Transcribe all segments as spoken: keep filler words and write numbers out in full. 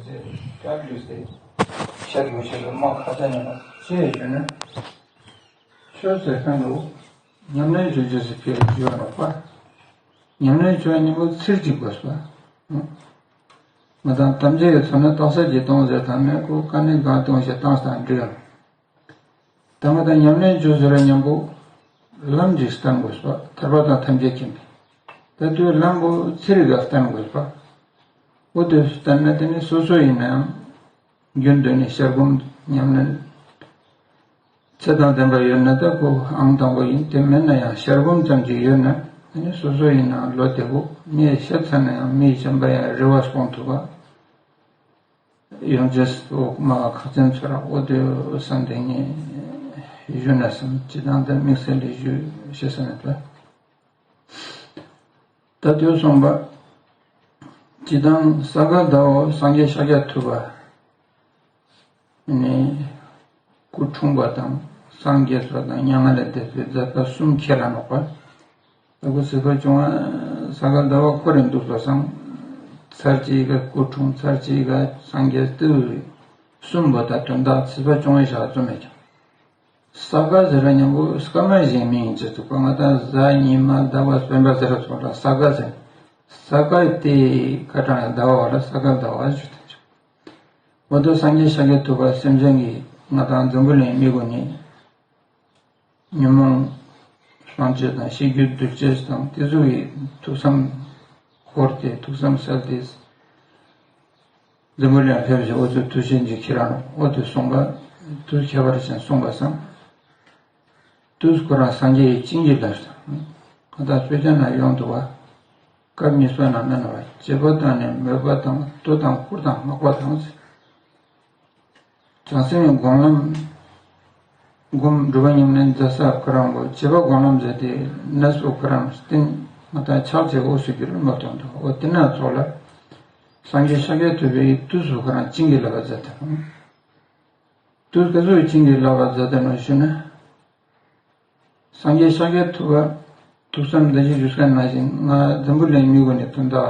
ཟེར་སྐབས་ལུས་ཏེ་ཤར་དགོས་ཤེས་ལ་མ་ཁ་ཚ་ཉེ་ན་ཅི་ཡང་ཞུ་ན། ཆོས་ཟེར་མཁན་ནི་ཉམས་ལེན་བྱེད་རྒྱུ་ཟེར་གྱི་ཡོད་རེད་པ། ཉམས་ལེན་བྱེད་མཁན་པོ་ཚིག་གཅིག་དགོས་པ། ང་དང་དམ་བཅའ་ཡི་ཚོ་ནི་རྟགས་གསལ་གྱི་སྟོང་ཟེར་དང་མེད་ཁོ་དཀའ་གནད་གང་སྟོང་ཞིག་བཏང་སྟངས་འགྲིག་ཡང་། ད་ང་དང་ཉམས་ལེན་བྱེད་ཟེར་བ་མཉམ་པོ་ལམ་གྱིས་བསྟན་དགོས་པ། ཐར་པ་དང་ཐམས་ཅད་མཁྱེན་པའི། ད་དུས་ལམ་པོ་ཚེ་རིག་ག་བསྟན་དགོས་པ། འོ་དེ་བསྟན་ན་དེ་ནི་སོ་སོ་ཡིན་ནའང་རྒྱུན་དུ་ནི་ཤར་སྒོམ་ཉམས་ལེན་ཚེ་དང་ལྡན་པ་ཡོད་ན་ད་ཁོ་ཨང་དང་པོ་ཡིན། དེ་མེད་ན་ཡང་ཤར་སྒོམ་ཙམ་གྱིས་ཡོད་ན་དེ་ནི་སོ་སོ་ཡིན་ནའང་ལོ་དེ་བོ་མིས་བཤད་ཚར་ན་ཡང་མི་གཞན་པ་ཡང་རེ་བ་སྐོང་ཐུབ་པ། ཡོང་རྒྱུ་འོག་མ་ཁག་ཅན་ཚོ་ར་འོ་དེ་བསམ་དེ་ངས་ཞུ་ན་བསམ། སྤྱི་བཏང་དེ་དམིགས་བསལ་ལས་ཞུ་ཤེས་ས་མེད་པ། ད་དུས་གསུངས་པ། སྤྱི་བཏང་ས་ག་ཟླ་བ་སངས་རྒྱས་ཤཱཀྱ་ཐུབ་པ་ནི་སྐུ་འཁྲུངས་པ་དང་སངས་རྒྱས་པ་དང་མྱ་ངན་ལས་འདས་པའི་མཛད་པ་གསུམ་ཁྱེར་ར་ནོག་པ། ད་ཁོ་ཚེས་པ་བཅོ་ལྔ་ས་ག་ཟླ་བ་ཁོ་རེ་འདུག་པ་སང་། ཚར་གཅིག་ག་སྐུ་འཁྲུངས། ཚར་གཅིག་ག་སངས་རྒྱས་བཏུལ་བའི་གསུམ་པོ་ད་དོན་དག་ཚེས་པ་བཅོ་ལྔའི་ཞག་རྩོམ་མེད་ཀྱང་། ས་ག་ཟེར་བ་མཉམ་པོ་སྐར་མ་གཞན་མིང་ཡིན་ཅེས་ཐུག་པ། ང་དང་གཟའ་ཉི་མ་ཟླ་བ་སྤེན་པ་ཟེར་བ་ཚོ་ལ་ས་ག་ཟེར། ས་ག་དེ་ཁ་གྲངས་ཟླ་བ་བ་ལ་ས་ག་ཟླ་བ་ཞུ་དང་། འོ་དོ་སངས་རྒྱས་ཤཱཀྱ་ཐུབ་པ་སེམས་ཅན་གྱི་ང་དང་འཛམ་བུ་གླིང་མི་གོ་ནི། ཉོན་མོངས་སྤང་བྱེད་དང་ཤེས་རྒྱུད་འདུལ་བྱེད་དང་དེ་ཚོ་ཡི་ཐུགས་བསམ་འཁོར་ཏེ་ཐུགས་བསམ་གསལ་ཏེ། འཛམ་བུ་གླིང་ཕེབས་ཤིང་འོ་ཚོ་དུས་ཆེན་གྱི་ཁྱེད་རང་འོ་དེ་གསུངས་པ། དུས་ཁྱད་པར་ཅན་གསུངས་པ་སང་། དུས་ཁོ་རང་སངས་རྒྱས་ཡི་བྱིན་གྱིས་བརླབས་ཤིང་། ང་དང་སྤྱོད་ཅན་ན་ཡོང་འདུག་པ། སྐབས་གཉིས་པ་ན་མེད་ན་བ་བྱེད་པོ་དང་ནི་མོས་པ་དང་བསྟོད་དང་བཀུར་དང་བསྔགས་པ་དང་། བྱང་སེམས་སྒོམ་ལམ། སྒོམ་སྒྲུབ་པ་ཉམས་ལེན་མཛད་ས་ཁོ་རང་གོ་བྱེད་པ་སྒོམ་ལམ་མཛད་དེ་གནས་སུ་ཁོ་རང་སྟེང་ང་དང་ཕྱག་བྱེད་འོས་སུ་གྱུར་མ་གཏོང་དུ་འོ་དེ་ན་ཚོགས་ལ། སངས་རྒྱས་ཤཱཀྱ་ཐུབ་པའི་དུས་སུ་ཁོ་རང་བྱིན་གྱིས་བརླབས་པ་མཛད་དེ། དུས་ག་ཚོད་བྱིན་གྱིས་བརླབས་པ་མཛད་དེ་ནོ་ཞུ་ན། སངས་རྒྱས་ཤཱཀྱ་ཐུབ་པ་ཐུགས་བསམ་འདི་བཞིན་བཞུགས་མཁན་ནང་བཞིན་ང་འཛམ་བུ་གླིང་མི་གོ་ནས་དོན་དག་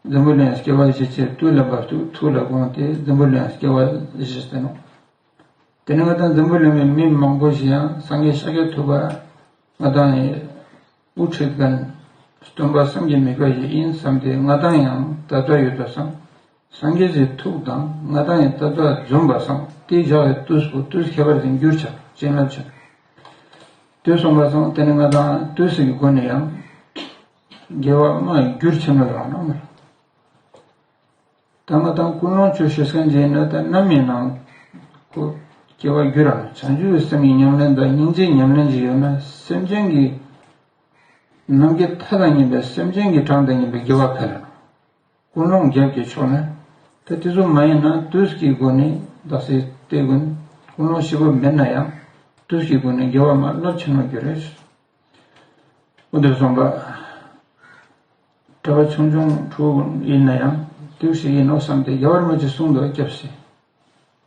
འཛམ་བུ་གླིང་སྐྱེ་བ་བཞེས་ཆེད་དུས་ལ་བབ་ཏུ་ཐུགས་ལ་དགོངས་ཏེ་འཛམ་བུ་གླིང་སྐྱེ་བ་བཞེས་ཏེ་ནོ། དེ་ནས་ང་དང་འཛམ་བུ་གླིང་མི་མང་པོ་ཞིག་ཡང་སངས་རྒྱས་ཤཱཀྱ་ཐུབ་པ་ང་དང་ཡི་དབུ་ཁྲིད་མཁན་སྟོན་པ་བསམ་གྱིས་མི་ཁྱབ་ཞིག་ཡིན་བསམ་སྟེ་ང་དང་ཡང་དད་པ་ཡོད་པ་སང་། སངས་རྒྱས་ཀྱི་ཐུགས་དང་ང་དང་ཡི་ལྟ་ཚུལ་འཛོམས་པ་སང་དེ་བཞག་པའི་དུས་སུ་དུས་ཁྱད་པར་ཅན་འགྱུར་བྱ་བྱིན་རླབས་ཆེ། དུས་སོང་པ་སང་དེ་ནི་ང་དང་དུས་སུ་གི་སྒོ་ནས་ཡང་དགེ་བ་མ་འགྱུར་ཆེན་མོ་ཡོང་ན་མ། ད་ང་དང་ཀུན་སློང་ཆོས་ཤེས་མཁན་ཅིག་ཡིན་ན་ད་ནམ་ཡིན་ནའང་ཁོ་སྐྱེ་བ་འགྱུར་ར་མ། བྱང་ཆུབ་སེམས་ཀྱི་ཉམས་ལེན་དང་སྙིང་རྗེའི་ཉམས་ལེན་ཅིག་ཡོད་ན་སེམས་ཅན་གྱི་ནམ་མཁའི་མཐའ་དང་མཉམ་པའི་སེམས་ཅན་གྱི་གྲངས་དང་མཉམ་པའི་དགེ་བ་འཕེལ་ལ། ཀུན་སློང་རྒྱབ་ཀྱི་ཕྱོགས་ནས་ད་དེ་ཚོ་མ་ཡིན་ན་དུས་ཀྱི་སྒོ་ནས་བདག་སྲིད་སྟེ་ཀུན་ཀུན་སློང་ཞིབ་པོ་མེད་ན་ཡང་དུས་ཀྱི་སྒོ་ནས་དགེ་བ་མ་རླབས་ཆེན་མོ་རྒྱུ་རེད། འོ་དེ་གསུངས་པ། གྲྭ་པ་ཆུང་ཆུང་ཕྲུ་གུ་ཡིན་ན་ཡང་དུས་ཤིག་ཡིན་ནོ་བསམ་སྟེ་རྒྱལ་བ་རིན་པོ་ཆེ་གསུང་འདུག་སྐྱབས་སེ།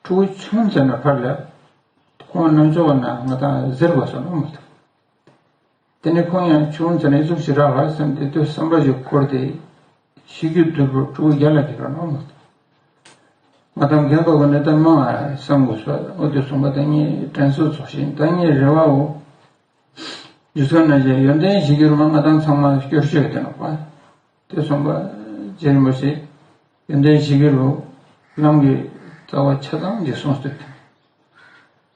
ཕྲུ་གུ་ཆུང་ཙམ་ན་ཕར་ལ་ཁོང་རྣམ་ཅོག་ན་ང་དང་ཟེར་དགོས་སོ་ནོ་མ་ཐུབ། དེ་ནས་ཁོང་ཡང་ཆུང་ཙམ་ནས་ཟུག་ཞིག་རག་པ་བསམ་སྟེ་དུས་བསམ་པ་ཞིག་འཁོར་ཏེ་ཤི་རྒྱུ་དུས་པོ་ཕྲུ་གུ་རྒྱ་ལ་ཁྱེར་ར་ནོ་མ་ཐུབ། ང་དང་རྒན་པ་གོ་ནས་ད་མང་བ་བསམ་དགོས་སོ། འོ་དེ་གསུངས་པ་ད་ངས་དྲན་གསོ་ཚོགས་ཤིང་ད་ངས་རེ་བའོ། རྗེ་བཙུན་ན་ཞེས་ཡོན་ཏན་གཞིར་གྱུར་མ་ང་དང་ཚང་མ་སྐྱོར་ཤོས་དེ་ནོག་པ། དེ་གསུངས་པ་རྗེ་རིན་པོ་ཆེ་ཡོན་ཏན་གཞིར་གྱུར་རོ་ལམ་གྱི་རྩ་བ་ཆ་ཚང་གི་གསུངས་སྟོད་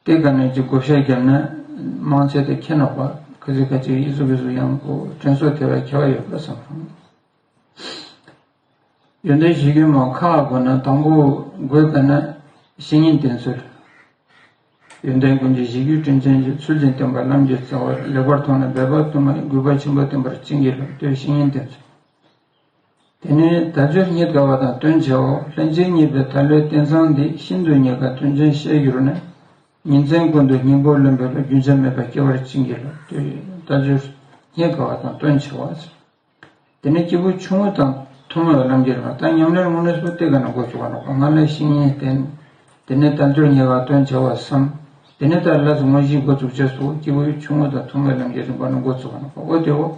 དེ། དེ་ག་ནས་ཀྱི་བགོ་བཤའ་བརྒྱབ་ན་མང་ཆེ་དེ་ཁྱེད་ནོག་པ། ཁ་ཅིག་ཁ་ཅིག་ཡིད་སུ་གི་སུ་ཡང་གོ་དྲན་གསོ་དེ་བས་ཁྱད་པར་ཡོད་པ་བསམ་སོང་། ཡོན་ཏན་གཞིར་གྱུར་མ་ཁག་དགོས་ན་དང་པོ་དགོས་པ་ན་བཤེས་གཉེན་བསྟེན་ཚུལ། ཡོན་ཏན་ཀུན་གྱི་གཞིར་གྱུར་དྲིན་ཅན་གྱི་ཚུལ་བཞིན་བསྟེན་པ་ལམ་གྱི་རྩ་བ་ལེགས་པར་མཐོང་ནས་འབད་པ་དུ་མ་གུས་པ་ཆེན་པོ་བསྟེན་པར་བྱིན་གྱིས་རློབས་ཏེ་བཤེས་གཉེན་བསྟེན་ཚུལ། དེ་ནས་དལ་འབྱོར་རྙེད་དཀའ་བ་དང་དོན་ཆེའོ། ལྷན་ཅིག་རྙེད་པའི་དལ་བའི་རྟེན་བཟང་འདི་ཤིན་ཏུ་རྙེད་དཀའ་དོན་ཆེན་ཤེས་གྱུར་ནས། ཉིན་མཚན་ཀུན་ཏུ་སྙིང་པོ་ལོན་པའི་བློ་རྒྱུན་ཆད་མེད་པར་སྐྱེ་བར་བྱིན་གྱིས་རློབས་ཏེ་དལ་འབྱོར་རྙེད་དཀའ་བ་དང་དོན་ཆེ་བ། དེ་ནས་སྐྱེས་བུ་ཆུང་ངུ་དང་ཐུན་མོང་བའི་ལམ་གྱི་རིམ་པ་ད་ཉམས་ལེན་དངོས་གནས་སུ་དེ་ག་ན་འགོ་བཙུགས་པ་ནོག་པ། སྔ་ལ་བཤེས་གཉེན་བསྟེན། དེ་ནས་དལ་འབྱོར་རྙེད་པ་དོན་ཆེ་བ་བསམ། དེ་ནས་ད་ལས་དངོས་གཞི་འགོ་བཙུགས་རྗེས་སུ་སྐྱེས་བུ་ཆུང་ངུ་དང་ཐུན་མོང་བའི་ལམ་གྱི་རིམ་པ་ནི་འགོ་བཙུགས་པ་ནོག་པ། འོ་དེ་འོ།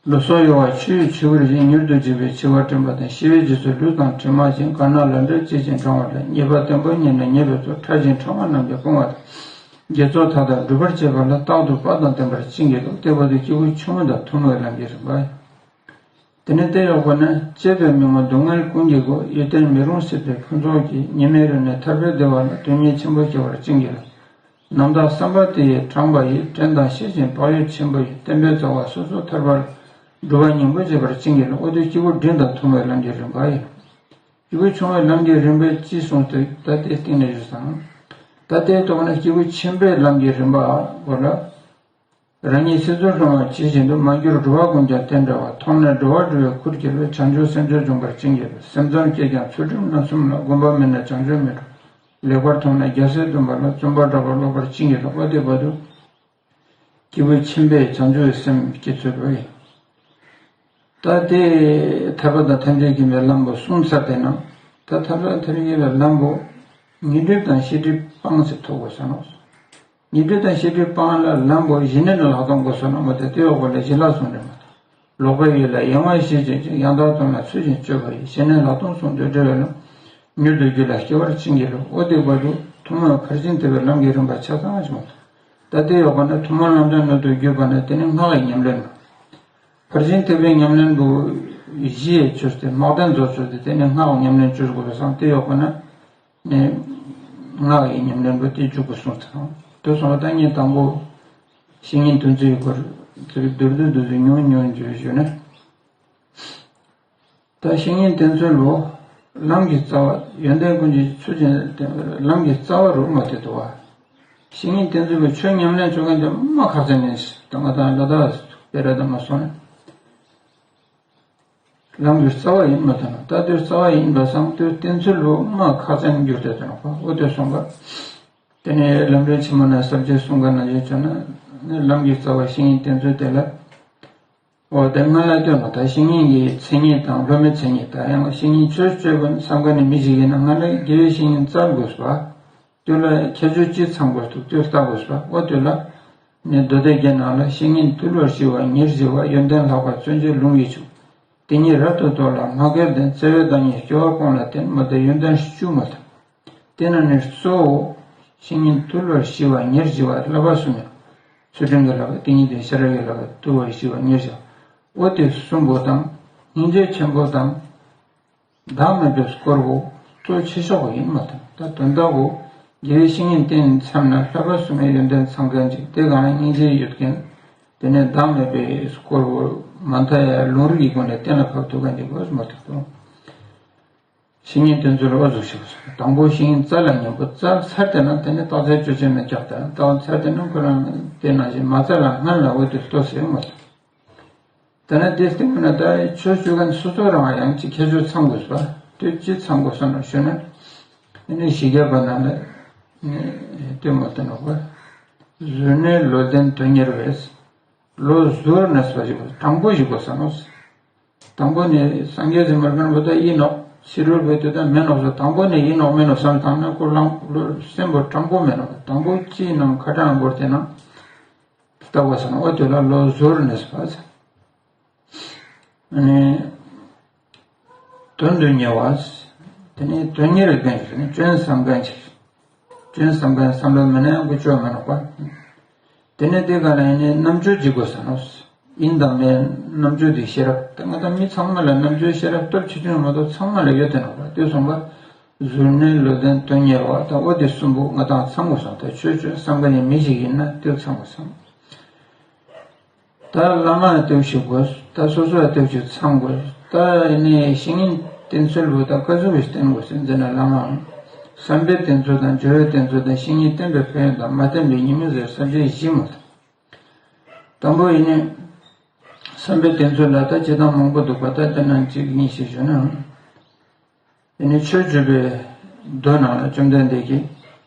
ལུས་སྲོག་གཡོ་བ་ཆུ་ཡི་ཆུ་བུར་བཞིན། མྱུར་དུ་འཇིག་པའི་འཆི་བ་བསྐྲུན་པ་དང་། ཤི་བའི་རྗེས་སུ་ལུས་དང་གྲིབ་མ་བཞིན། དཀར་ནག་ལམ་འགྲོ་ཅི་བཞིན་གྲོང་བ་ལས། ཉེས་པ་བརྟན་པོ་ཉིད་ནས་ཉེས་པའི་ཚོགས། ཕྲ་ཞིང་ཕྲ་བ་རྣམས་ཀྱིས་སྤོང་བ་དང་། དགེ་ཚོགས་མཐའ་དག་སྒྲུབ་པར་བྱེད་པ་ལ། རྟག་ཏུ་དཔའ་དང་ལྡན་པར་བྱིན་གྱིས་རློབས། དེ་བར་དུ་སྐྱེས་བུ་ཆུང་ངུ་དང་ཐུན་མོང་བའི་ལམ་གྱི་རིམ་པ། དེ་ནས་དེ་ཡོག་པ་ན། གཅེས་པའི་མི་མངོན་སྡུག་བསྔལ་ཀུན་གྱི་སྒོ། ཡོན་ཏན་མི་རུང་སྲིད་པའི་ཕུན་ཚོགས་ཀྱིས། ཉི་མའི་རོལ་ནས་ཐར་པའི་བདེ་བ་ལ། དོན་གཉེར་ཆེན་པོ་སྐྱེ་བར་བྱིན་གྱིས་རློབས། རྣམ་དག་བསམ་པ་དེ་ཡིས་དྲངས་པ་ཡིས། དྲན་དང་ཤེས་བཞིན་བག་ཡོད་ཆེན་པོ་ཡིས། བསྟན་པའི་རྩ་བ་སོ་སོར་ཐར་པར། སྒྲུབ་པ་སྙིང་པོ་བྱེད་པར་བྱིན་གྱིས་རློབས། འོ་དེ་སྐྱེས་བུ་འབྲིང་དང་ཐུན་མོང་བའི་ལམ་གྱི་རིམ་པ་ཡིན། སྐྱེས་བུ་ཆུང་བའི་ལམ་གྱི་རིམ་པའི་སྤྱི་གསུངས་ཏེ། ད་དེ་སྟེང་ནས་ཞུས་སམ། ད་དེའི་ཐོག་ནས་སྐྱེས་བུ་ཆེན་པོའི་ལམ་གྱི་རིམ་པ་སྐོར་ལ། རང་ཉིད་སྲིད་མཚོར་ལྷུང་བ་ཇི་བཞིན་དུ། མ་གྱུར་འགྲོ་བ་ཀུན་ཀྱང་དེ་འདྲ་བ། མཐོང་ནས་འགྲོ་བ་སྒྲོལ་བའི་ཁུར་ཁྱེར་བའི། བྱང་ཆུབ་སེམས་མཆོག་འབྱོངས་པར་བྱིན་གྱིས་རློབས། སེམས་ཙམ་སྐྱེས་ཀྱང་ཚུལ་ཁྲིམས་རྣམ་གསུམ་ལ། སྒོམ་པ་མེད་ན་བྱང་ཆུབ་མི་འགྲུབ། ལེགས་པར་མཐོང་ནས་རྒྱལ་སྲས་སྟོན་པ་ལ། བརྩོན་པ་དྲག་པོས་སློབ་པར་བྱིན་གྱིས་རློབས། འོ་དེ་བར་དུ་སྐྱེས་བུ་ཆེན་པོས་བྱང་ཆུབ་སེམས་སྐྱེ་ཚུལ་བོ་ཡིན། ད་དེ་ཐར་པ་དང་ཐམས་ཅད་མཁྱེན་པའི་ལམ་པོ་གསུངས་ཚར་དེ་ན། ད་ཐར་པ་དང་ཐམས་ཅད་མཁྱེན་པའི་ལམ་པོ་ཉོན་སྒྲིབ་དང་ཤེས་སྒྲིབ་སྤངས་ཟེར་ཐུག་དགོས་ས་ནོ། ཉོན་སྒྲིབ་དང་ཤེས་སྒྲིབ་སྤངས་ལ་ལམ་པོ་གཞི་གནས་ནས་ལྷག་མཐོང་དགོས་ས་ནོ། མ་དེ་དེ་ཡོག་པོ་ལ་གཞི་ལྷག་གསུངས་དེ་མ། ལོག་པའི་ཡུལ་ལ་གཡེང་བ་ཞེས་བྱ་ཞིང་། ཡང་དག་དོན་ལ་ཚུལ་བཞིན་དཔྱོད་པ་ཡིས། གཞི་གནས་ལྷག་མཐོང་གསུམ་དུ་འབྲེལ་བའི་ལམ། མྱུར་དུ་རྒྱུད་ལ་སྐྱེ་བར་བྱིན་གྱིས་རློབས། འོ་དེ་བར་དུ་ཐུན་མོང་ཕར་ཕྱིན་ཐེག་པའི་ལམ་གྱི་རིམ་པ་ཆ་ཚང་བ་ཞིག་མ། ད་དེ་ཡོག་པོ་ན་ཐུན་མོང་ལམ་དང་སྣོད་དུ་གྱུར་པ་ན། དེ་ནི་སྔགས་ཀྱི་ཉམས་ལེན་མ། ཕར་ཕྱིན་ཐེག་པའི་ཉམས་ལེན་པོ་བཞི་ཡི་ཆོས་ཏེ་དམག་དོན་རྫོགས་ཆོས་ཏེ། དེ་ནི་སྔགས་ཉམས་ལེན་བཅུ་དགོས་པ་སང་དེ་ཡོག་པོ་ན། ནས་སྔགས་ཀྱི་ཉམས་ལེན་པོ་དེ་འཇུག་པ་གསུངས་ཚར། དེ་སོང་བ་ད་ངས་དང་པོ་བཤེས་གཉེན་དོན་ཚུལ་གྱི་སྐོར་ཚུལ་མདོར་བསྡུས་མདོར་བསྡུས་ཉུང་ཉུང་བརྗོད་ཞུ་ན། ད་བཤེས་གཉེན་དོན་ཚུལ་ལོ། ལམ་གྱི་རྩ་བ། ཡོན་ཏན་ཀུན་གྱི་ཚུལ་ཅན་ལམ་གྱི་རྩ་བ་རུ་མ་དེ་དུ་བ། བཤེས་གཉེན་དོན་ཚུལ་ལོ་ཆོས་ཉམས་ལེན་ཆོ་མཁན་དེ་མ་ཁག་ཅན་ནས་ད་ང་དང་ལ་དྭགས་སྤེ་ར་དང་མ་སོང་ན། ལམ་གྱི་རྩ་བ་ཡིན་མ་ཐུབ་ན། ད་དུས་རྩ་བ་ཡིན་པ་སང་དུས་བསྟན་ཚུལ་ལོ་མ་ཁག་ཅན་འགྱུར་ཏེ་དོན་གོ་འོ་དེ་སོང་པ། དེ་ནས་ལམ་རིམ་ཆེན་མོ་ན་ས་བཅད་གསུང་ག་ན་བཞིན་བྱོན་ན་ནི་ལམ་གྱི་རྩ་བ་བཤེས་གཉེན་བསྟེན་ཚུལ་དེ་ལ། འོ་དེ་སྔ་ལ་སྟོན་ལ་ད་བཤེས་གཉེན་གྱི་མཚན་ཉིད་དང་སློབ་མའི་མཚན་ཉིད་དང་ཡང་བཤེས་གཉེན་ཆོས་སྤྱོད་པ་ནི་བསམ་ག་ནི་མི་ཞིག་ཡིན་ན་སྔ་ལ་དགེ་བའི་བཤེས་གཉེན་བཙལ་དགོས་པ། དུས་ལ་ཁྱད་ཆོས་ཅི་ཚང་དགོས་འདུག་དུས་ལྟ་དགོས་པ་འོ་དུས་ལ། ནི་མདོ་སྡེ་རྒྱན་ནང་ལ་བཤེས་གཉེན་དུལ་བར་ཞི་བ་ཉེར་ཞི་བ། ཡོན་ཏན་ལྷག་པ་བརྩོན་བཅས་ལུང་གིས་ཕྱུག་དེ་ཉིད་རབ་ཏུ་རྟོགས་ལ་མ་སྐལ་ལྡན། བརྩེ་བའི་བདག་ཉིད་སྐྱོ་བ་སྤོང་ལ་བརྟེན། མ་དེ་ཡོན་ཏན་བཅུ་མ་དང་། དེ་ན་ནི་གཙོ་བོ། བཤེས་གཉེན་དུལ་བར་ཞི་བ་ཉེར་ཞི་བ་བསླབ་པ་གསུམ་ཡང་། ཚུལ་ཁྲིམས་ཀྱི་བསླབ་པ་དེ་ཉིད་དེ་ཤེས་རབ་ཀྱི་བསླབ་པ་དུལ་བར་ཞི་བ་ཉེར་ཞི་བ། འོ་དེ་གསུམ་པོ་དང་། སྙིང་རྗེ་ཆེན་པོ་དང་། བདག་མེད་པའི་སྐོར་བོ་གཙོ་ཆེ་ཤོས་ཡིན་མ་དང་ད་དོན་དག་གོ། དགེ་བའི་བཤེས་གཉེན་བསྟེན་མཚམས་ན་བསླབ་པ་གསུམ་ཡི་ཡོན་ཏན་ཚང་མཁན་ཅིག་དེ་གང་ལ་སྙིང་རྗེ་ཡོད་མཁན། དེ་ནས་བདག་མེད་པའི་སྐོར་བོ་མ་མཐའ་ཡང་ལུང་རིགས་ཀྱི་སྒོ་ནས་གཏན་ལ་ཕབ་ཐུབ་མཁན་ཅིག་དགོས་མ་ཐུབ་དོ། བཤེས་གཉེན་བསྟེན་ཚུལ་ལ་འོ་ཟུག་ཞིག་དང་པོ་བཤེས་གཉེན་བཙལ་ལ་སྙམ་པོ་བཙལ་ཚར་དེ་ན་དེ་ནས་རྟགས་གསལ་ཆོས་ཅན་མེད་ཀྱག་དང་རྟགས་ཚར་དེ་ན་ཁོ་རང་དེ་ནང་བཞིན་མ་བཙལ་ལ་སྔན་ལ་འོ་དེ་ལྟོས་ཟེར་མ་ཐུབ། དེ་ནས་དེ་སྟེང་ན་ད་ཆོས་སྤྱོད་མཁན་སོ་སོ་རང་ཡང་ཅིག་ཁྱད་ཆོས་ཚང་དགོས་པ། དེ་ཅི་ཚང་དགོས་ས་ན་ཞུ་ན། དེ་ནས་ཞི་རྒྱས་པ་ནང་ལ་ལྟོས་མ་ལྟོས་ནོག་པ། གཟུར་གནས་བློ་ལྡན་དོན་གཉེར་བས། ལོ་གཟུར་གནས་པ་ཞིག་དགོས། དྲང་པོ་ཞིག་དགོས་ས་ནོག་དང་པོ་ནས་སངས་རྒྱས་ཀྱི་མར་གན་པོ་ད་ཡིན་ནོག་ཕྱི་རོལ་པའི་དུས་ད་མེད་ནོག་ཟེར། དང་པོ་ནས་ཡིན་ནོག་མེད་ནོག་བསམ་བཏང་ན་ཁོ་རང་བློ་སེམས་པོ་དྲང་པོ་མེད་ནོག་དང་པོ་ཅི་ནང་ཁ་གྲངས་བོར་ཏེ་ན། ལྟ་བ་ཟེར་ན་འོ་དེ་ལ་ལོ་གཟུར་གནས་པ་ཟེར། ཨ་ནི། དོན་དུ་གཉེར་བ། དེ་ནི་དོན་གཉེར་བའི་རྒྱན་ཞིག་ནི་སྐྱོན་བསམ་མཁན་ཞིག་སྐྱོན་བསམ་མཁན་བསམ་བློ་མི་ནས་ཀུ་ཅོ་མ་ནོག་པ། དེ་ནི་དེ་ག་ནས་ནི་རྣམ་དཔྱོད་ཀྱི་དགོས་ས་ནོག་ཡིན་དང་མིན་རྣམ་དཔྱོད་དེ་ཤེས་རབ་ད་ང་དང་མི་ཚང་མ་ལ་རྣམ་དཔྱོད་ཤེས་རབ་སྟོབས་ཆེ་ཆུང་མ་གཏོགས་ཚང་མ་ལ་ཡོད་དེ་ནོག་པ་དེ་སོང་པ། གཟུར་གནས་བློ་ལྡན་དོན་གཉེར་བ་ད་འོ་དེ་གསུམ་པོ་ང་དང་ཚང་དགོས་ས་ད་ཆོས་ཆོས་བསམ་མཁན་ནི་མི་ཞིག་ཡིན་ན་དེ་ཚང་དགོས་ས། ད་བླ་མ་ལྟོས་ཤིག་དགོས། ད་སོ་སོ་ལ་ལྟོས་ཤིག་ཚང་དགོས། ད་ཡིན་ནའི་བཤེས་གཉེན་བསྟེན་ཚུལ་བོ་ད་ཀ་ཟུག་གི་བསྟེན་དགོས་ཟེར་འཛིན་ན་བླ་མའམ། བསམ་པའི་བསྟེན་ཚུལ་དང་སྦྱོར་བའི་བསྟེན་ཚུལ་དང་བཤེས་གཉེན་བསྟེན་པའི་ཕན་ཡོན་དང་མ་བསྟེན་པའི་ཉེས་དམིགས་ཟེར་ས་བཅད་བཞི་མ་དང་། དང་པོ་ཡིན་ནའི། བསམ་པའི་བསྟེན་ཚུལ་ལ་ད་བྱེད་སྟངས་མང་པོ་འདུག་པ་ད་དེ་ནང་གཅིག་གཉིས་ཤིག་ཞུ་ན། དེ་ནི་ཆོས་སྤྱོད་པའི་མདོ་ནང་ལ་བཅོམ་ལྡན་འདས་ཀྱིས།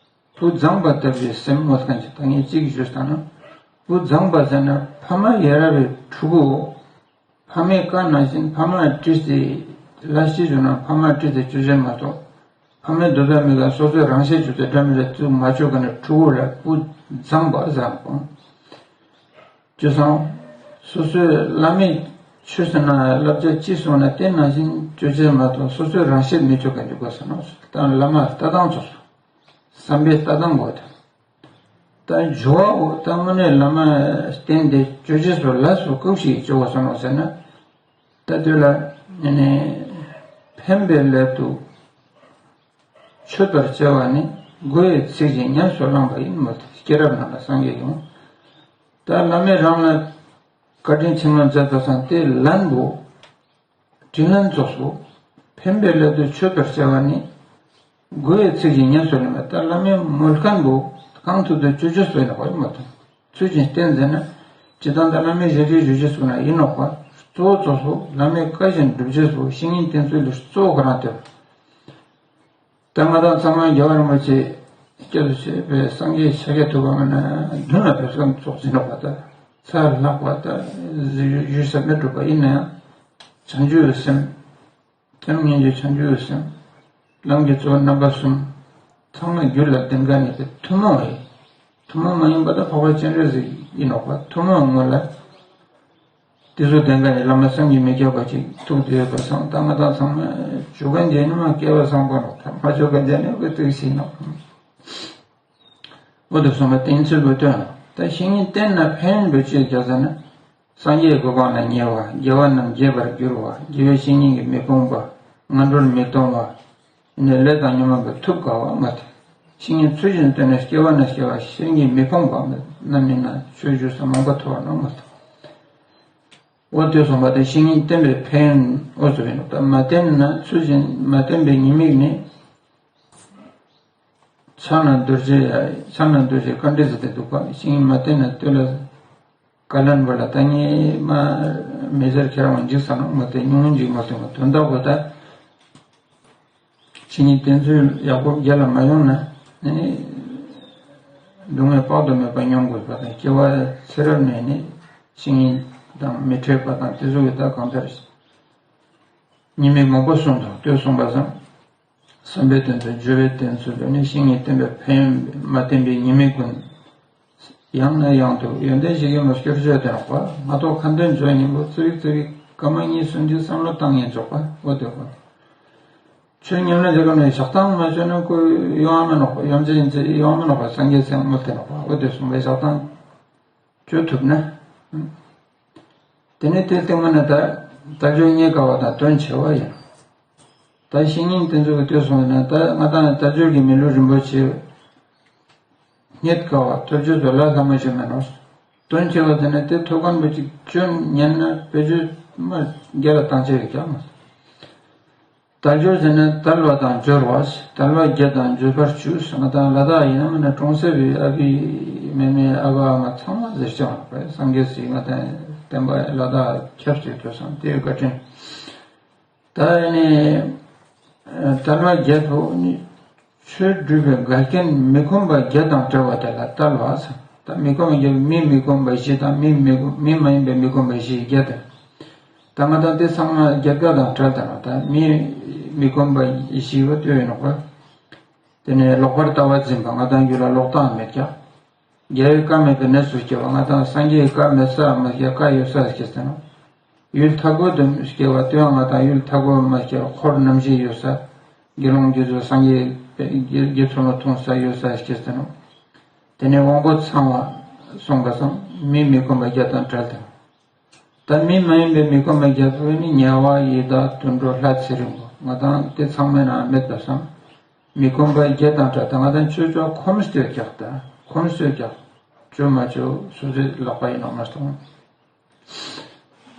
བུ་མཛངས་པ་ལྟ་བུའི་སེམས་མོས་མཁན་ཞིག་ད་ངས་གཅིག་ཞུས་ཙང་ན། བུ་མཛངས་པ་ཟེར་ན་ཕ་མ་ཡ་རབས་པའི་ཕྲུ་གུའོ། ཕ་མའི་བཀའ་ནང་བཞིན་ཕ་མ་བཀྲིས་ཏེ་ལ་ཤི་བྱུང་ན་ཕ་མ་བཀྲིས་ཏེ་བཅུ་ཆེན་མ་གཏོགས། ཕ་མའི་འདོད་པ་མི་དགའ་སོ་སོའི་རང་ཤེད་བཅུག་སྟེ་འདྲ་མི་འདྲ་བཅུག་མ་བཅུག་ག་ནས་ཕྲུ་གུ་ལ་བུ་མཛངས་པ་ཟེར་གོ། བཅུ་སོང་། སོ་སོའི་བླ་མའི་ ཆོས་ཟེར་ན་བསླབ་བྱ་ཅི་གསུངས་ན་དེ་ནང་བཞིན་སྤྱོད་ཅེས་མ་གཏོགས་སོ་སོའི་རང་བཞིན་མི་སྤྱོད་པ་འདུག་གོ་ཟེར་ནོ། ད་བླ་མ་ལྟ་སྟངས་ཚོ་བསམ་པའི་ལྟ་སྟངས་དགོས་ཏེ། ད་སྦྱོར་བའོ་ད་དངོས་གནས་བླ་མ་བསྟེན་ཏེ་སྤྱོད་ཅེས་སུ་ལ་སོགས་སྐབས་ཤིག་སྤྱོད་དགོས་ཟེར་ནོ་ཟེར་ན། ད་དུས་ལ་ནི་ཕན་པའི་སླད་དུ་མཆོད་པར་བྱ་བ་ནི་མགོ་བོའི་ཚིགས་བཞིན་ཉམས་སུ་བླངས་པ་ཡིན་མོད། སྐྱེས་རབས་རྣམས་ལ་སངས་རྒྱས་ཡོང་། ད་བླ་མས་རང་ལ་བཀའ་དྲིན་ཆེན་མོ་མཛད་པ་སང་དེ་ལན་པོ། དྲིན་ལན་ཚོགས་སོ། ཕན་པའི་སླད་དུ་མཆོད་པར་བྱ་བ་ནི། མགོ་བོའི་ཚིགས་བཞིན་ཉམས་སུ་ལེན་པ་ད་བླ་མའི་མོལ་མཁན་པོ་གང་ཐུབ་ཐུབ་ཅོ་ཅོ་སོ་ཡིན་ནོག་པ་མ་ཐུབ། ཚུལ་བཞིན་བསྟེན་ཟེར་ན། ཇི་ལྟར་ད་བླ་མའི་ཞལ་ཆད་ཞུ་རྒྱུ་སོགས་ན་ཡིན་ནོག་པ། གཙོ་བོ་ཚོགས་སོ་བླ་མའི་བཀའ་བཞིན་སྒྲུབ་རྒྱུ་སོགས་བཤེས་གཉེན་བསྟེན་ཚུལ་ལ་གཙོ་བོ་ཁོ་རང་སྟེར། ད་ང་དང་ཚང་མ་རྒྱལ་བ་རིན་པོ་ཆེ་སྐྱབས་སུ་མཆི་བའི་སངས་རྒྱས་ཤཱཀྱ་ཐུབ་པ་མ་ན་མདུན་ལ་ཕེབས་སྐབས་ཚོགས་ཟིན་ནོག་པ་ད། ཚ་ལྷག་པ་ད་ཡུལ་ས་མི་གྲུབ་པ་ཡིན་ན་ཡང་། བྱང་ཆུབ་སེམས། ཐོབ་ཉན་གྱི་བྱང་ཆུབ་སེམས། ལམ་གྱི་གཙོ་བོ་རྣམ་པ་གསུམ། ཚང་མ་རྒྱུད་ལ་ལྡན་མཁན་ནི་དེ་ཐུན་མོང་རེད། ཐུན་མོང་མ་ཡིན་པ་ད་འཕགས་པ་སྤྱན་རས་གཟིགས་ཡིན་ནོག་པ་ཐུན་མོང་ངོ་ལ། དེ་ཚོ་ལྡན་མཁན་ནི་བླ་མ་བསམ་གྱིས་མི་ཁྱབ་པ་ཅིག་ཐུག་བསྡད་ཡོད་པ་སང་ད་ང་དང་ཚང་མ་ཇོ་ག་འདི་ནི་མ་སྐལ་བ་བཟང་པོ་ནོག་ད་མ་ཇོ་ག་འདི་ནི་དགོས་ཐུག་ཤིག་ནོག་འོ་དེ་གསུངས་པ་བསྟེན་ཚུལ་བུ་སྟོན་ལ་ད་བཤེས་གཉེན་བསྟེན་ན་ཕན་ཡོན་པོ་ཅི་རྒྱག་ཟེར་ན། སངས་རྒྱས་གོ་འཕང་ལ་ཉེ་བ། དགེ་བ་རྣམས་རྒྱས་པར་འགྱུར་བ། དགེ་བའི་བཤེས་གཉེན་གྱིས་མི་ཕོངས་པ། ངན་འགྲོར་མི་ལྟུང་བ། ནས་ལས་དང་ཉོན་མོངས་པའི་ཐུབ་དཀའ་བ་མ་སྟེ། བཤེས་གཉེན་ཚུལ་བཞིན་བསྟེན་ནས་སྐྱེ་བ་ནས་སྐྱེ་བ་བཤེས་གཉེན་མི་ཕོངས་པ་རྣམ་སྨིན་ན་ཆོས་ཞུ་ས་མང་པོ་ཐོབ་པ་རྣམས་མ་སྟེ། འོ་དེ་གསུངས་པ་དེ་བཤེས་གཉེན་བསྟེན་པའི་ཕན་ཡོན་འོ་ཚོ་ཡིན་ནོ། ད་མ་བསྟེན་ན་ཚུལ་བཞིན་མ་བསྟེན་པའི་ཉེས་དམིགས་ནི། ཕྱག་ན་རྡོ་རྗེ་ཡ་ཕྱག་ན་རྡོ་རྗེ་རྐང་གྲི་ཟེར་ཏེ་འདུག་པ་བཤེས་གཉེན་མ་བསྟེན་ན་དུས་ལ། བཀའ་ལན་པ་ལ་ད་ངས་མ་མི་ཟེར་ཁྱེད་རང་འཇིགས་ས་ནོ་མ་དེ་ཉུང་ངུ་འཇིགས་མ་སོང་བ་དོན་དག་པོ་ད། བཤེས་གཉེན་བསྟེན་ཚུལ་ཡག་པོ་རྒྱལ་ལ་མ་ཡོང་ན་ནི། སྡུག་བསྔལ་དཔག་ཏུ་མེད་པ་མྱོང་དགོས་པ་དང་སྐྱེ་བ་ཚེ་རབས་ནས་ནི་བཤེས་གཉེན་དང་མི་འཕྲད་པ་དང་དེ་ཚོ་གི་ད་གང་ལྟར། ཉེས་དམིགས་མང་པོ་གསུངས་དང་ལྟོས་གསུངས་པ་སང་། བསམ་པའི་དོན་དུ་སྦྱོར་བའི་དོན་ཚུལ་དུ་ནི་བཤེས་གཉེན་བསྟེན་པའི་ཕན་ཡོན་མ་བསྟེན་པའི་ཉེས་དམིགས་ཀུན། ཡང་ནས་ཡང་དུ་ཡོན་ཏན་ཞིག་ཡིན་པར་སྐྱོར་བརྗོད་དེ་ནོག་པ་ང་ཐོག་ཁ་འདོན་བརྗོད་སྙིང་པོ་ཙི་རིག་ཙི་རིག་སྐར་མ་གཉིས་གསུམ་གྱི་བསམ་བློ་བཏང་ངེས་འཇོག་པ་འོ་དེ་གོ། ཆོས་ཉམས་ལེན་བྱེད་སྐབས་ནས་ཞག་དང་མ་བྱོན་ན་ཁོ་ཡོང་བ་མེད་ནོག་པ་ཡོང་ཅི་ཡིན་ཅི་ཡོང་མེད་ནོག་པ་སངས་རྒྱས་སེམས་མོ་དེ་ནོག་པ་འོ་དེ་གསུངས་པའི་ཞག་དང་། བཅོས་ཐུབ་ན། དེ་ནས་དེ་སྟེང་མ་ནི་ད་དལ་འབྱོར་རྙེད་དཀའ་བ་དང་དོན་ཆེ་བ་ཡིན། ད་བཤེས་གཉེན་དེ་ཚོ་གི་དུས་སོང་ན་ད་ང་དང་དལ་འབྱོར་གྱི་མི་ལུས་རིན་པོ་ཆེ་རྙེད་དཀའ་བ་ཐོབ་རྒྱུ་ཚོ་ལ་ལྷ་མ་ཞུ་མེད་ནོ། དོན་ཆེ་བ་དེ་ནི་དེ་ཐོབ་མཁན་པོ་གཅིག་སྐྱོན་ཉན་ན་དཔེ་བརྗོད་མ་རྒྱ་ལ་བཏང་ཆེ་བའི་ཀྱང་མ། དལ་འབྱོར་ཟེར་ན་དལ་བ་དང་འབྱོར་བ། དལ་བ་བརྒྱད་དང་འབྱོར་བར་བཅུ་ང་དང་ལ་དྭགས་ཡིན་ན་མིན་ན་གྲོང་གསེབ་པའི་ཨ་ཕི་མེ་མེ་ཨ་ཕ་ཨ་མ་ཚང་མ་ཟེར་ཅང་བས་སངས་རྒྱས་སྲས་ང་དང་བསྟན་པ་ལ་དྭགས་ཁྱབ་ཅིག་ཐོས་སམ་དེའི་བཀའ་དྲིན། ད་ནི་དལ་བ་བརྒྱད་པོ་ནི། ཆོས་སྒྲུབ་པའི་འགལ་རྐྱེན་མི་ཁོམ་པ་བརྒྱད་དང་བྲལ་བ་དེ་ལ་དལ་བ་ཟེར། ད་མི་ཁོམ་པ་བརྒྱད་མི་མི་ཁོམ་པ་བཞི་དང་མི་མི་ཁོམ་མི་མ་ཡིན་པའི་མི་ཁོམ་པ་བཞི་བརྒྱད་དེ། ད་ང་དང་དེ་ཚང་མ་བརྒྱད་དཀའ་དང་བྲལ་དང་ད་མི་མི་ཁོམ་པ་བཞི་བ་ལྟོས་ཡོད་ནོག་པ། དེ་ནས་ལོག་པར་ལྟ་བ་འཛིན་པ་ང་དང་རྒྱུད་ལ་ལོག་ལྟ་མེད་ཀྱང་། རྒྱལ་བའི་བཀའ་མེད་པའི་གནས་སུ་སྐྱེ་བ་ང་དང་སངས་རྒྱས་ཀྱི་བཀའ་མེད་ས་མ་སྐྱེ་བཀའ་ཡོད་ས་སྐྱེ་ཟེར་ནོ། ཡུལ་མཐའ་འཁོབ་ཏུ་སྐྱེ་བ་དེ་ཡང་ང་དང་ཡུལ་མཐའ་འཁོབ་མ་སྐྱེ་བ་འཁོར་རྣམ་བཞི་ཡོད་ས། དགེ་སློང་དགེ་ཚུལ་སངས་རྒྱས་དགེ་དགེ་ཚུལ་ལ་མཐོང་ས་ཡོད་ས་སྐྱེ་ཟེར་ནོ། དེ་ནས་དབང་པོ་ཚང་བ་གསུངས་པ་སང་མི་མི་ཁོམ་པ་བརྒྱད་དང་བྲལ་དང་། ད་མི་མ་ཡིན་པའི་མི་ཁོམ་པ་བརྒྱད་པོ་ནི་དམྱལ་བ་ཡི་དྭགས་དུད་འགྲོ་ལྷ་ཚེ་རིང་པོ་ང་དང་དེ་ཚང་མའི་ནང་མེད་པ་སང་། མི་ཁོམ་པ་བརྒྱད་དང་བྲལ་ད་ང་དང་ཆོས་ཕྱོགས་ཁོམ་སྟོད་རྒྱག་ད་ཁོམ་སྟོད་རྒྱག་བཅོས་མ་བཅོས་སོ་སོའི་ལག་པ་ཡིན་ནོ་མ་གཏོང་།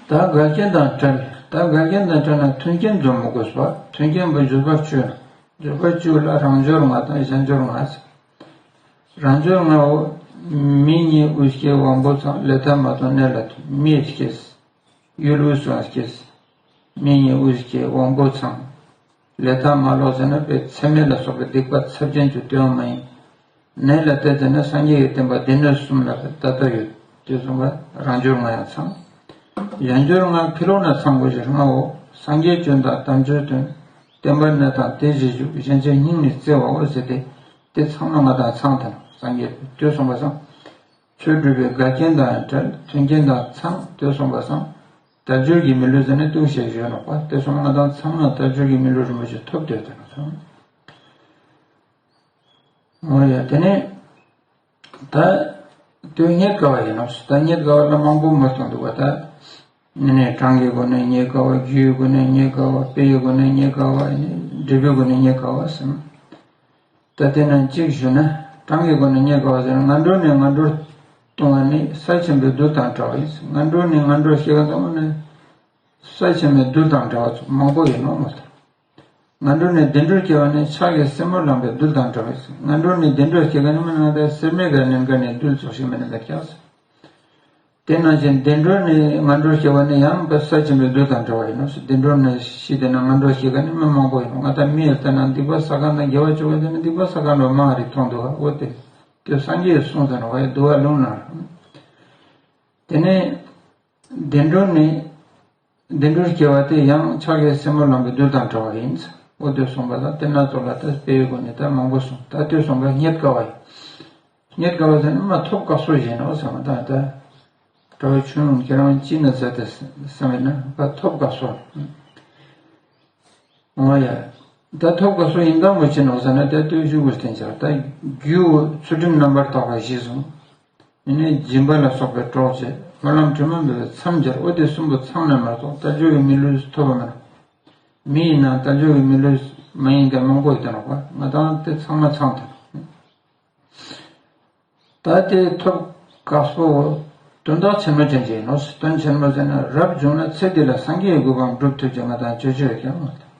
ད་འགལ་རྐྱེན་དང་བྲལ། ད་འགལ་རྐྱེན་དང་བྲལ་ན་མཐུན་རྐྱེན་འཛོམས་མི་དགོས་པ། མཐུན་རྐྱེན་པོ་འབྱོར་པ་བཅུ། འབྱོར་པ་བཅུ་ལ་རང་འབྱོར་ལྔ་དང་གཞན་འབྱོར་ལྔ། རང་འབྱོར་ལྔའོ། མི་ཉིད་དབུས་སྐྱེས་དབང་པོ་ཚང་ལས་ཐ་མ་དང་གནས་ལ་ཐུག་མི་སྐྱེས། ཡུལ་དབུས་སུའང་སྐྱེས། མི་ཉིད་དབུས་སྐྱེས་དབང་པོ་ཚང་། ལས་ཐ་མ་ལོག་ཟེར་ན་པའི་མཚམས་མེད་ལ་སོགས་པའི་སྡིག་པ་ཚབས་ཆེན་གྱི་དོན་མ་ཡིན། གནས་ལ་དེ་ཟེར་ན་སངས་རྒྱས་ཀྱི་བསྟན་པ་སྡེ་སྣོད་གསུམ་ལ་ད་ལྟ་ཡོད་དེ་གསུངས་པ་རང་འབྱོར་ལྔ་ཡང་ཚང་། གཞན་འབྱོར་ལྔ་ཕི་ལོགས་ན་ཚང་དགོས་ཀྱི་ལྔའོ། སངས་རྒྱས་སྐྱོན་དང་དམ་ཆོས་དོན། བསྟན་པ་གནས་དང་དེ་བཞིན་བཞུགས་གཞན་ཕྱིར་སྙིང་ནས་བརྩེ་བའོ་ཟེར་ཏེ། དེ་ཚང་མ་ང་དང་ཚང་དང་སངས་རྒྱས་དེ་གསུངས་པ་སང་། ཆོས་སྒྲུབ་པའི་འགལ་རྐྱེན་དང་བྲལ་མཐུན་རྐྱེན་དང་ཚང་དེ་གསུངས་པ་སང་། ད་ དལ་འབྱོར་གྱི་མི་ལུས་ཟེར་ནས་ཏུ་ཞེས་ཞུས་ནོག་པ། དེ་སོང་ང་དང་ཚང་མ་དལ་འབྱོར་གྱི་མི་ལུས་རིན་པོ་ཆེ་ཐོབ་སྟེ་ཡོད་དེ་ནོག་སོང་། འོ་ཡ། དེ་ནས་ད་དུས་རྙེད་དཀའ་བ་ཡིན་ནོག། ད་རྙེད་དཀའ་བ་ལ་མང་པོ་མ་གཏོང་འདུག་པ། ད་ནི་ནས་གྲངས་ཀྱི་སྒོ་ནས་རྙེད་དཀའ་བ། རྒྱུའི་སྒོ་ནས་རྙེད་དཀའ་བ། དཔེ་ཡི་སྒོ་ནས་རྙེད་དཀའ་བ། འབྲས་བུའི་སྒོ་ནས་རྙེད་དཀའ་བ་ཟེར། ད་དེ་ན་གཅིག་ཞུ་ན། གྲངས་ཀྱི་སྒོ་ནས་རྙེད་དཀའ་བ་ཟེར་ན། ངན་འགྲོ་ནས་ངན་འགྲོར་ལྟུང་བ་ནི་ས་ཆེན་པོའི་རྡུལ་དང་འདྲ་བ་ཡིན། ངན་འགྲོ་ནས་ངན་འགྲོར་སྐྱེ་བ་ཙམ་ནི་ས་ཆེན་པོའི་རྡུལ་དང་འདྲ་བ་མང་པོ་ཡིན་ནོ་མ་གཏོགས། ངན་འགྲོ་ནས་བདེ་འགྲོར་སྐྱེ་བ་ནི་ཕྱག་གི་སེན་མོ་ལངས་པའི་རྡུལ་དང་འདྲ་བ་ཡིན། ངན་འགྲོ་ནས་བདེ་འགྲོར་སྐྱེ་ག་ནི་མ་ནང་དེ་སེར་མོ་ག་ནན་ག་ནས་རྡུལ་ཙོགས་ཤིག་མིན་ན་ད་ཀྱག་ཟེར། དེ་ནང་བཞིན་བདེ་འགྲོ་ནས་ངན་འགྲོར་སྐྱེ་བ་ནི་ཡང་ས་ཆེན་པོའི་རྡུལ་དང་འདྲ་བ་ཡིན་ནོ། བདེ་འགྲོ་ནས་ཤི་དེ་ན་ངན་འགྲོར་སྐྱེ་ག་ནི་མི་མང་པོ་ཡིན་ནོ། ང་ད་མི་ཡི་ལྟ་ན་སྡིག་པ་བསགས་མཁན་དང་དགེ་བ་བཅོ་བ་དེ་ནི་སྡིག་པ་བསགས་མཁན་ལོ་མང་རིགས་མཐོང་འདུག་ཨ། འོ་དེ་དེ་སངས་རྒྱས་གསུངས་ཟེར་ནོ། བ་ཡི་འདུལ་བ་ལུང་ན། དེ་ནས་བདེ་འགྲོ་ནས་བདེ་འགྲོར་སྐྱེ་བ་དེ་ཡང་ཕྱག་གི་སེན་མོ་ལངས་པའི་རྡུལ་དང་འདྲ་བ་ཡིན། འོ་དེ་གསུངས་པ་དང་དེ་ན་ཙོགས་ལ་ད་དཔེའི་སྒོ་ནས་ད་མང་པོ་གསུངས། ད་དེ་གསུངས་པ་རྙེད་དཀའ་བ་ཡིན། རྙེད་དཀའ་བ་ཟེར་ན་མ་ཐོབ་དཀའ་སོ་ཡིན་ནོ་ཟེར་བ་དང་། ད་གྲྭ་བ་ཆུང་ཁྱེད་རང་ཅི་ན་ཟེར་ཏེ་བསམ་མེད་ན་ད་ཐོབ་དཀའ་སོ། འོ་ཡ། ད་ཐོབ་དཀའ་སོ་ཡིན་དང་མི་ཅི་ནོ་ཟེར་ན། ད་ལྟོས་ཤུགས་བསྟན་ཆགས། ད་རྒྱུ་ཚུལ་ཁྲིམས་རྣམ་པར་དག་པ་གཞི་བཟུང་། ཡིན་ནས་སྦྱིན་པ་ལ་སོགས་པའི་གྲོགས་བྱེད། སྨོན་ལམ་དྲི་མ་མེད་པའི་མཚམས་སྦྱར། འོ་དེ་གསུམ་པོ་ཚང་ན་མ་གཏོགས་དལ་འབྱོར་གྱི་མི་ལུས་ཐོབ་པ་མིན། མི་ཡིན་ན་དལ་འབྱོར་གྱི་མི་ལུས་མ་ཡིན་མཁན་མང་པོ་ཡོད་དེ་ནོག་པ། ང་དང་དེ་ཚང་མ་ཚང་དེ། ད་དེ་ཐོབ་དཀའ་སོ། དོན་དག་ཆེན་མོ་ཅན་ཅིག་ཡིན་ནོ། དོན་ཆེན་མོ་ཟེར་ན་རབ་བྱུང་ན་ཚེ་འདི་ལ་སངས་རྒྱས་ཀྱི་གོ་འཕང་སྒྲུབ་ཐུབ་ཀྱི་ང་དང་ཅོ་ཅོ་ཡོད་ཀྱང་མ་གཏོགས།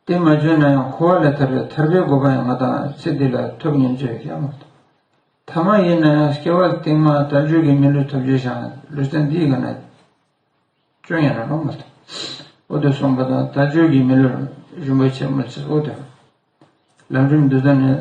དེ་མ་བྱུང་ན་ཡང་འཁོར་བ་ལས་ཐར་བའི་ཐར་པའི་གོ་འཕང་ཡང་ང་དང་ཚེ་འདི་ལ་ཐོབ་ཉན་ཅོ་ཡོད་ཀྱང་མ་གཏོགས། ཐ་མ་ཡིན་ན་ཡང་སྐྱེ་བ་རྟིང་མ་དལ་འབྱོར་གྱི་མི་ལུས་ཐོབ་རྒྱུ་ཞིག་ལུས་རྟེན་འདིའི་སྒང་ན་སྐྱོན་ཡང་ན་ནོ་མ་གཏོགས། འོ་དེ་གསུངས་པ་དང་དལ་འབྱོར་གྱི་མི་ལུས་རིན་པོ་ཆེ་མི་ཚེ་འོ་དེ། ལམ་རིམ་འདི་ཚོ་ནི་